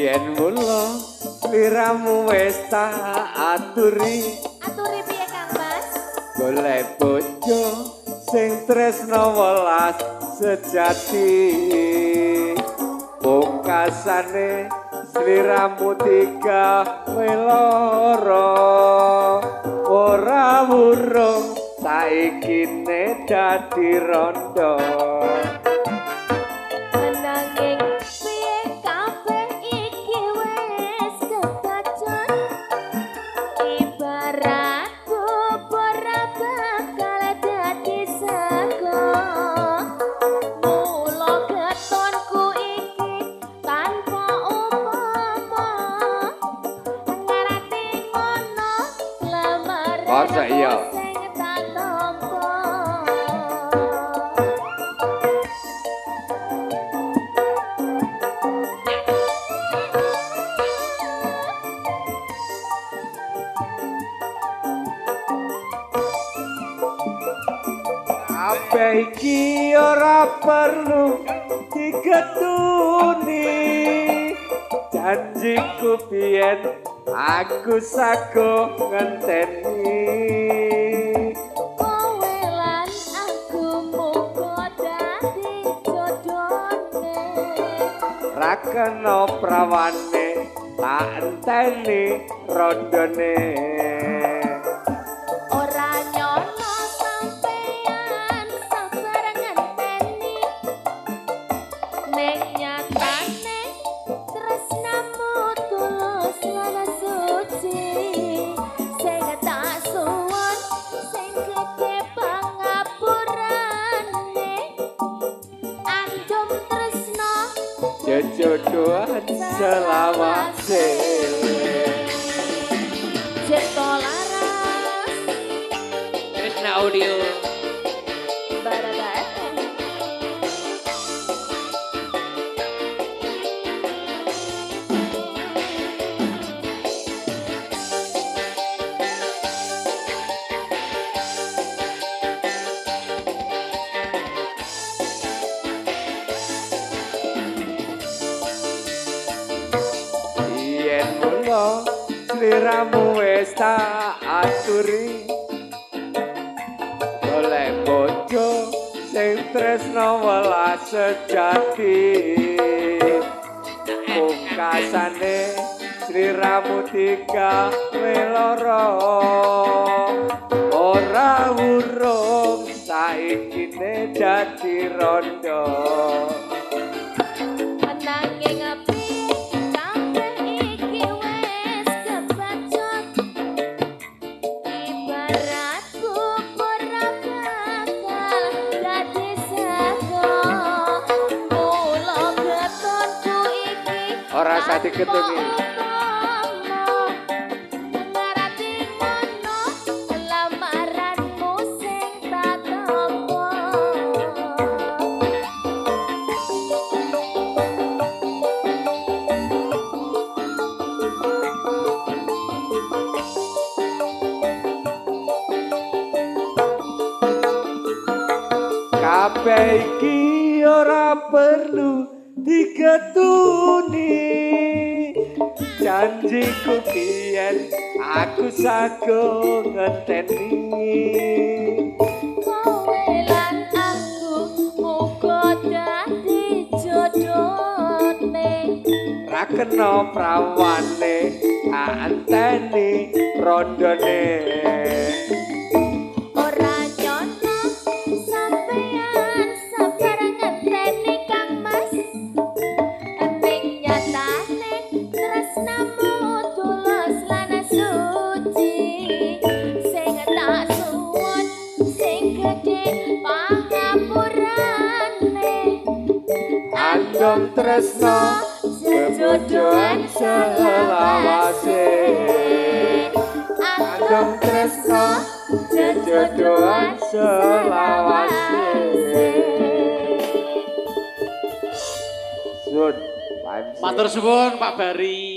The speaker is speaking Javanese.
Yen mula sliramu wis tak aturi. Aturi piye Kang Mas? Golek bojo sing tresna welas sejati. Pungkasane sliramu digawe lara. Ora wurung saikine dadi rondo. Nanging piye kabeh iki wis kebacut. Ibarat bubur bakal dadi sego. Mula ketonku iki tanpa upama. Ngarati ngono lamaran. Masa iya? Sing tak tampa. Kabeh iki ora perlu digetuni. Janjiku biyen aku sago ngenteni. Kowe lan aku muga dadi jodone. Ra kena prawane tak enteni rondone. Ora nyono sampeyan sabar ngenteni. Ning nyatane tresnamu tulus lan suci. Sing tak suwun sing gedhe pangapurane. Andum tresna Jejodohan selawase. Cipta Laras Tresna Audio. Barada FM. Yen mula sliramu wis tak aturi. Golek bojo sing tresna welas sejati. Pungkasane sliramu digawe lara. Ora wurung saikine dadi rondo. Nanging piye kabeh iki wis kebacut. Ibarat bubur bakal dadi sego. Mula ketonku iki Ora usah diketungi. tanpa upama. Ngarati ngono lamaranmu sing tak tampa. Kabeh iki ora perlu digetuni. Janjiku biyen aku sago ngenteni. Kowe lan aku muga dadi jodone. Ra kena prawane tak enteni rondone. Ora nyono sampeyan sabar ngenteni Kang Mas. Ning nyatane tresnamu tulus lan suci. Sing tak suwun sing gedhe pangapurane. Andum tresna jejodohan selawase. Andum tresna jejodohan selawase. Sun, Matur suwun Pak Bari.